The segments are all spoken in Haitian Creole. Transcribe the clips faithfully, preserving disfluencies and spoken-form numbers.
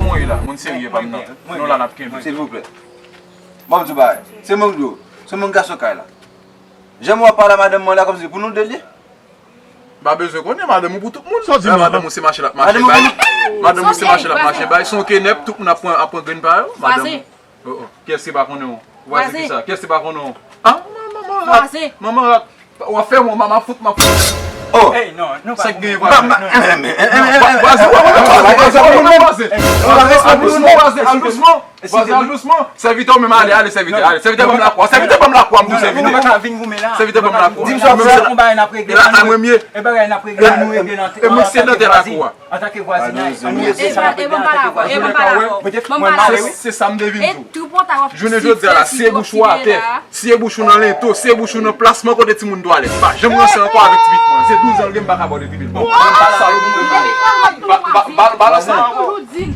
Mwen la, moun serye pa m nan. Nou la n ap kenbe. Silvouplè. Bon, m di w bagay. Se moun yo. Se moun gason kay la. Jan w ap pale a madanm mwen la, kòmsi pou nou de li. M pa bezwen konnen, madanm ou pou tout moun. Sa w di, madanm ou se mache l ap mache bay. Madanm ou se mache l ap mache bay. Se yon kenèp, tout moun ap pran, ap pran grenn pa yo. Madanm ou. Oh, oh. Kiyès ki pa konnen w? Vwazen ki sa? Kiyès ki pa konnen w? Ah, manman rat. Manman rat. W ap fè mwen, m ap fout, m ap fout. Oh. Hey, non, non, pa. Sa k gen vwazen? Vwazen, vwazen, al dousman, vwazen, al dousman. Vwazen, al dousman. Sèvitè, ou menm ale, ale, sèvitè, ale. Sèvitè, ban m lakwa. Sèvitè, ban m lakwa, m di w, sèvitè. Sèvitè, ban m lakwa. Di m sa w fè. E la, a mwen m ye. E bagay n ap regle, nou regle nan. E mwen se nan tè lakwa. Antanke vwazinay, ann regle sa n ap regle antanke vwazinay. E ban m pale avè w. Ban m pale avè w. Se sa m te vin di w. Jounen jodi a la, siye bouch ou atè, siye bouch ou nan lento, siye bouch ou nan plasman kote timoun twalèt. M pa janm ranse ankò avèk ti pitit mwen. Se douz an l gen, m pa ka bòde tribin. Bon, sa yo pou mwen pale. Ba, ba, ba, balanse.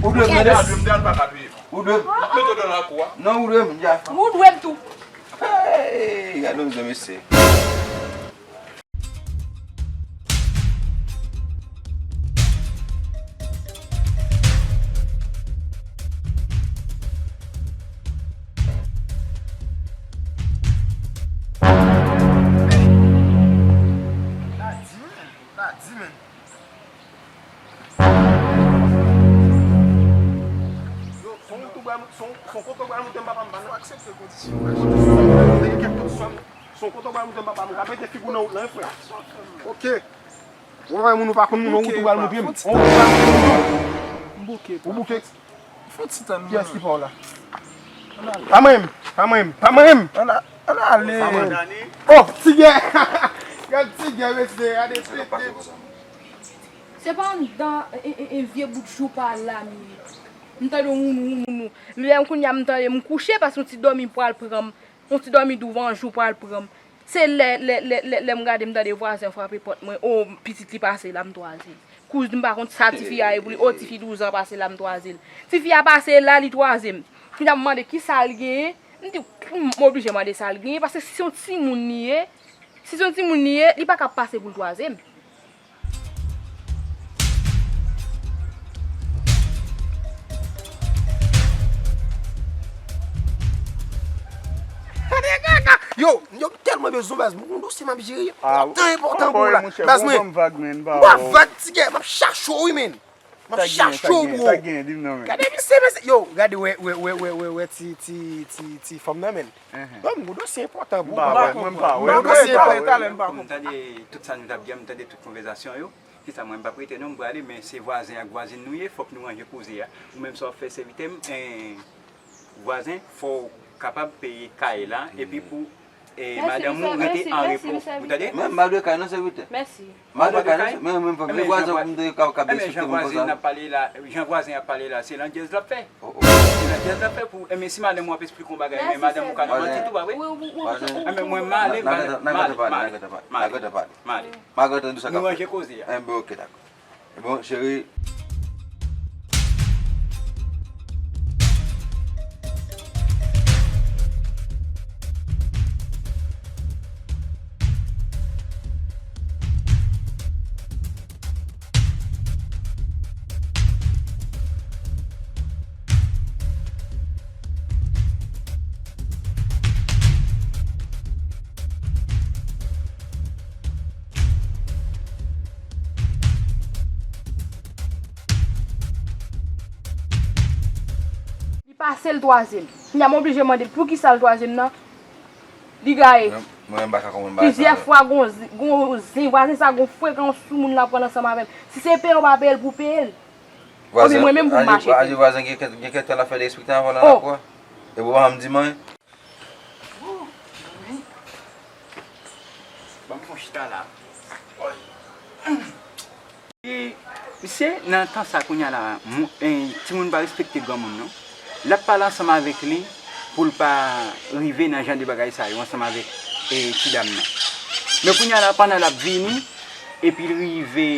Ou dwe m tande. M te al pa ka peye. Ou dwe m. M ap mete w nan lakou a. Non, ou dwe m, m di a. Ou dwe m tou. Hey, gade yon mizè, mesye. Yo, son wout ou pral moute, son, son kote ou pral moute, m papa m pa nan. Fò aksepte kondisyon. Kèlkeswa, son kote ou pral moute, m papa m ka mete figi w nan wout lan, wi, frè. Ok. Ou pa wè moun ou pa konn moun, on wout ou pral moute, m. On wout ou pral moute, m. M bouke, pa. Ou bouke? Fon ti tann mwen. Kiyès ki pa w la? Pa mwen menm, pa mwen menm, pa mwen menm. Ann a-, ann ale. Oh, Tigè! Gad Tigè, mesye, gade tete. Se pa anndan, e, e, e, vye bout jou pa la m ye. M tande wounou, wounou. Lè m kounye a m tande m kouche paske yon ti dòmi pral pran m. Yon ti dòmi douvan jou pral pran m. Se lè, lè, lè, lè, lè m gade m tande vwazen frape pòt mwen. O, pitit li pase la, m twaze l. Kouz m pa konn sa tifi a ye pou li. O, tifi douz an pase la, m twaze l. Tifi a pase la, li twaze m. Kounye a m mande kisa l genyen. M di, m oblije mande sa l genyen, paske si se yon timoun li ye, si se yon timoun li ye, li pa ka pase pou l twaze m. Yo, yo, m tèlman bezwen baz, m gon dosye m ap jere, enpòtan, enpòtan pou ou la. Baz mwen, m pa vag, Tigè, m ap chache w wi, men. M ap chache w, bro. Gade misye, mesye. Yo, gade, wè, wè, wè, wè, wè, wè, ti, ti, ti, ti fanm nan, men. Bon, m gon dosye enpòtan pou ou. M pa wè, mwen m pa wè. M gon dosye enpòtan. M tande tout sa nou t ap di a, m tande tout konvèsasyon yo. Kisa mwen m p ap rete non, m prale, men se vwazen ak vwazin nou ye, fòk nou ranje koze a. Ou menm sa w ap fè sèvitè m, en, vwazen, fò w kapab peye kay la, epi pou, e, madanm ou rete an repo. Ou tande? Mwen m pa dwe kay non, sèvitè. Mèsi. M pa dwe kay non, men mwen m pa vle vwazen pou m te ka, ka derespekte moun konsa. Jan vwazen ap pale la, jan vwazen ap pale la, se landjèz l ap fè. Se landjèz l ap fè pou, enben si madanm ou ap esplike yon bagay, men madanm ou ka nan manti tou, pa vre? Enben mwen m ale, m ale, m ale. M ale. M ale. Malgre tande sa k ap fèt. Nou ranje koze a. Enben, ok, dakò. Bon, cheri. Li pase l twaze m. Kounye a m oblije mande l poukisa l twaze m nan. Li gaye. Mwen, mwen, m pa ka konprann bagay sa. Plizyè fwa, gon zen, gon zen, vwazen sa, gon frekans sou moun la pran ansanm avè m. Si se peye, w pa peye l pou peye l. Oubyen mwen menm pou m mache. Vwazen, vwazen gen kèk, gen kèk tan l ap fè derespekte anvan l nan lakou a. Epi w pa janm di m anyen. Ban m fon chita la. E, misye, nan tan sa kounye a la, moun, e, timoun pa respekte granmoun non. L ap pale ansanm avèk li pou l pa rive nan jan de bagay sa yo ansanm avèk, e, ti dam nan. Men kounye a la, pandan l ap vini, epi l rive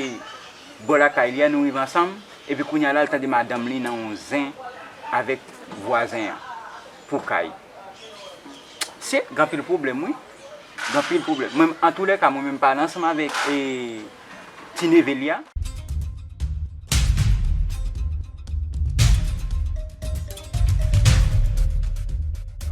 bò lakay li a, nou rive ansanm, epi kounye a la, l tande madanm li nan yon zen avèk vwazen an. pou kay. Se gen anpil pwoblèm, wi. Gen anpil pwoblèm. Mwen, antoulèka, mwen menm pale ansanm avèk e, ti neve li a.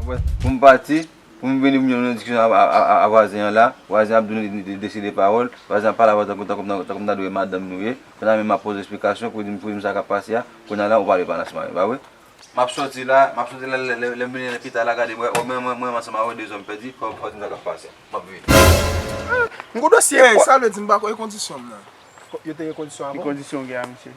Pou m pati, pou m vini pou m jwenn yon diskisyon a, a, a, a vwazen an la, vwazen ap di w li, li, li deside pawòl, vwazen ap pale avè w tankou, tankou, tankou m ta dwe madanm nou ye, kounye a menm m ap poze esplikasyon pou di m, pou di m sa k ap pase a, kounye a la ou pale pa nan sima, pa vre? M ap sòti la, m ap sòti la, lè, lè, lè m vini pita la, gade, mwen, mwen, mwen, mwen, ansanm avè de zòm pèdi, fò, fò di m sa k ap pase a. M ap vini. M gon dosye. Ey, sa vle di m pa konn kondisyon m nan. Yo te gen kondisyon avan? Ki kondisyon w gen a, misye?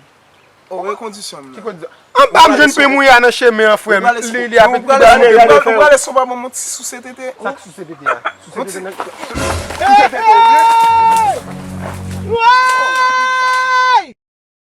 O, gen kondisyon m nan. Ki kondisyon? An pa m jwenn pe mouya nan chemen an, frè m. Li, li ap ekspilye. Ou prale sou pa ban m yon ti souse tete. Sa k souse tete a? Souse tete nan. Souse tete.